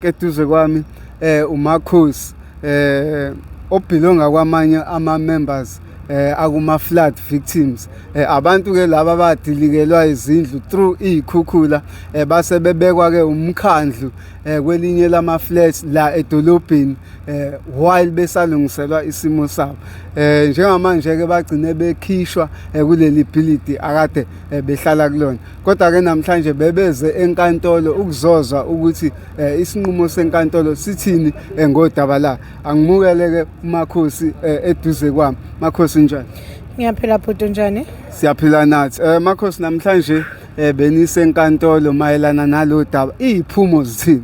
Eduze kwami uMakhosi obelonga kwamanye ama members akuma flood victims, abantu ke laba abadilikelwa izindlu through izikhukhula, base bebekwa ke umkhandlu kwelinye lama flats la edolobheni while besalungiselwa isimo sabo. Njengamanje ke bagcine bekhishwa kuleli bhilidi akade behlala kulona, kodwa ke namhlanje bebeze enkantolo ukuzozwa ukuthi isinqumo senkantolo sithini ngodaba la. Angimukele ke uMakhosi eduze kwami. Makhosi, njani? Ngiyaphila bhuti, njani? Siyaphila nathi. Makhosi, namhlanje benisenkantolo mayelana nalo daba, iziphumo zithini?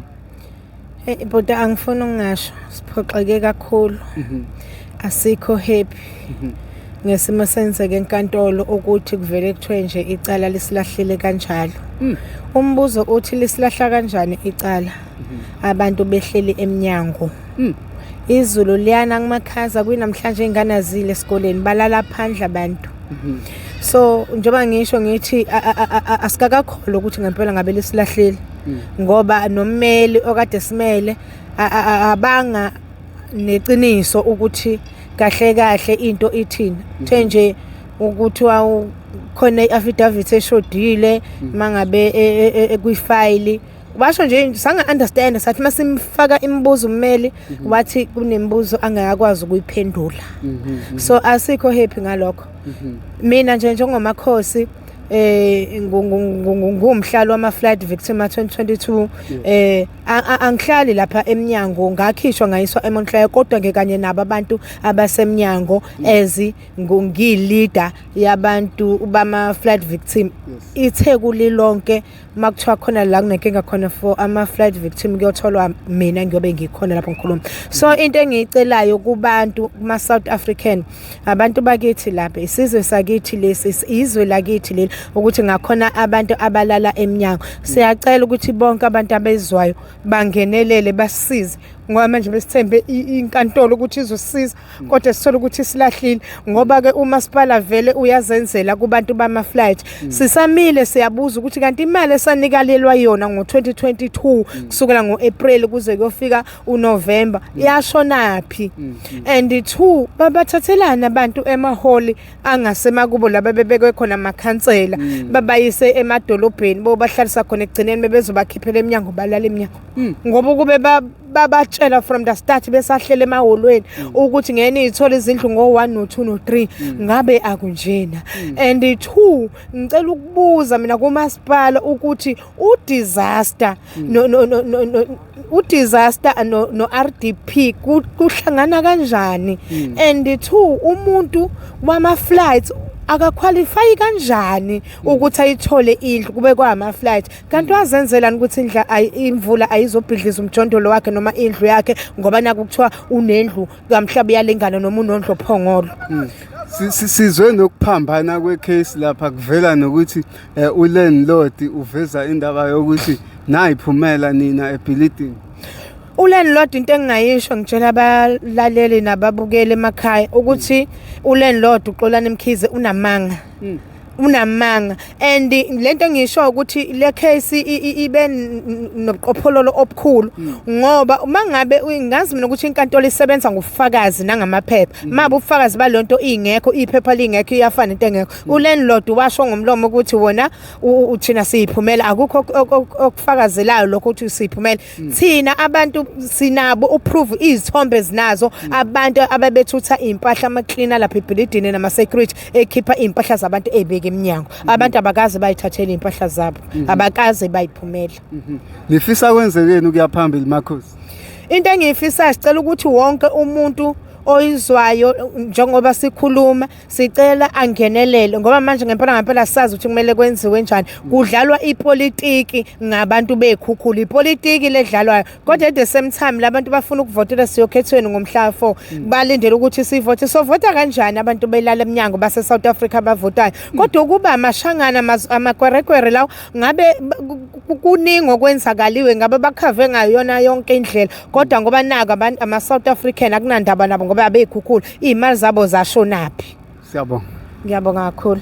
Eh bhuti, angifuni ukungasho, siphoxeke kakhulu. Asikho happy ngesimo senzeke enkantolo, ukuthi kuvele kuthiwe nje icala lisilahlile kanjalo. Umbuzo uthi, lisilahla kanjani icala abantu behleli eminyango? Izulu liyana kumakhaza, kuyinamhlanje ingane azile esikoleni, balala phandle abantu. So njengoba ngisho ngithi asikakakholwa ukuthi ngempela ngabe lisilahlile, ngoba nommeli okade simele abanga neqiniso ukuthi kahle kahle into ithini. Kuthe nje ukuthi khona i-affidavit eshodile mangabe kwifayili, basho nje sanga understand. Sathi masimfaka imibuzo ummeli, wathi kunemibuzo angakwazi ukuyiphendula. So asikho happy ngalokho. Mina nje njengomakhosi ngumhlali wama flood victim 2022, angihlali lapha eminyango, ngakhishwa ngayiswa eMontclair, kodwa ke kanye nabo abantu abasemnyango as ngiyi-leader yabantu bama flood victim. ITheku lilonke, makuthiwa khona la kunenkinga khona for ama flood victim, kuyotholwa mina, ngiyobe ngikhona lapho ngikhuluma. So into engiyicelayo kubantu, kuma South African, abantu bakithi lapha, isizwe sakithi lesi, izwe lakithi leli, ukuthi ngakhona abantu abalala eminyango. Siyacela ukuthi bonke abantu abezwayo bangenelele, basisize, ngoba manje besithembe inkantolo ukuthi izosisiza, kodwa sithola ukuthi silahlile, ngoba ke umasipala vele uyazenzela kubantu bama-flood. Sisamile siyabuza ukuthi kanti imali esanikalelwa yona ngo-2022, kusukela ngo-April kuze kuyofika uNovember, yashonaphi? And two, babathathelana abantu emahholi angasemakubo laba bebekwe khona amakhansela, babayise emadolobheni, bobahlalisa khona, ekugcineni bebezobakhiphela eminyango, balala eminyango, ngoba ukube babatshela from the start besahlela emahholweni ukuthi ngeke niyithole izindlu ngo-1, no-2, no-3, ngabe akunjena. And two, ngicela ukubuza mina kumasipala ukuthi u-disaster no u-disaster no RDP kuhlangana kanjani? And two, umuntu wama-floods akaqualify kanjani ukuthi ayithole indlu kube kwama-floods, kanti wazenzelani ukuthi indlu imvula ayizobhidliza umjondolo wakhe noma indlu yakhe, ngoba naku kuthiwa unendlu kamhlaba uyalingana noma unondlu phongolo? Sizwe nokuphambana kwecase lapha, kuvela nokuthi ulandlord uveza indaba yokuthi nayiphumela nina ebhilidini. Ulandlord, into engingayisho, ngitshela abalaleli nababukeli emakhaya ukuthi ulandlord uXolani Mkhize unamanga, unamanga. And lento engisho ukuthi le case ibe nobuqophololo obukhulu, ngoba uma ngabe ngazi mina ukuthi inkantolo isebenza ngobufakazi nangamaphepha, mabe ubufakazi balonto ingekho, iphepha lingekho, iyafana into engekho. Ulandlord washo ngomlomo ukuthi wona thina siyiphumela, akukho okufakazelayo lokho ukuthi siyiphumela thina. Abantu sinabo uproof, izithombe zinazo, abantu ababethutha impahla, ama-cleaner lapha ebhilidini nama-security ekhipha iy'mpahla zabantu ey'beka eminyango. Abantu abakaze bayithathele iy'mpahla zabo, abakaze bayiphumela. Nifisa kwenzekeni ukuya phambili, Makhosi? Into engiyifisayo, sicela ukuthi wonke umuntu oyizwayo njengoba sikhuluma, sicela angenelele, ngoba manje ngempela ngempela sazi ukuthi kumele kwenziwe njani. Kudlalwa ipolitiki ngabantu bekhukhula, ipolitiki ledlalwayo, kodwa at the same time labantu bafuna ukuvotela. Siyokhethweni ngomhla 4, balindele ukuthi sivote. Sovota kanjani abantu belala eminyango base South Africa bavotayo? Kodwa ukuba amashangana, amakwerekwere lawo, ngabe kuningi okwenzakaliwe, ngabe bakhave ngayona yonke indlela, kodwa ngoba nako abantu ama-South African akunandaba nabo, ngoba abeyikhukhula, iy'mali zabo zashonaphi? Siyabonga. Ngiyabonga kakhulu.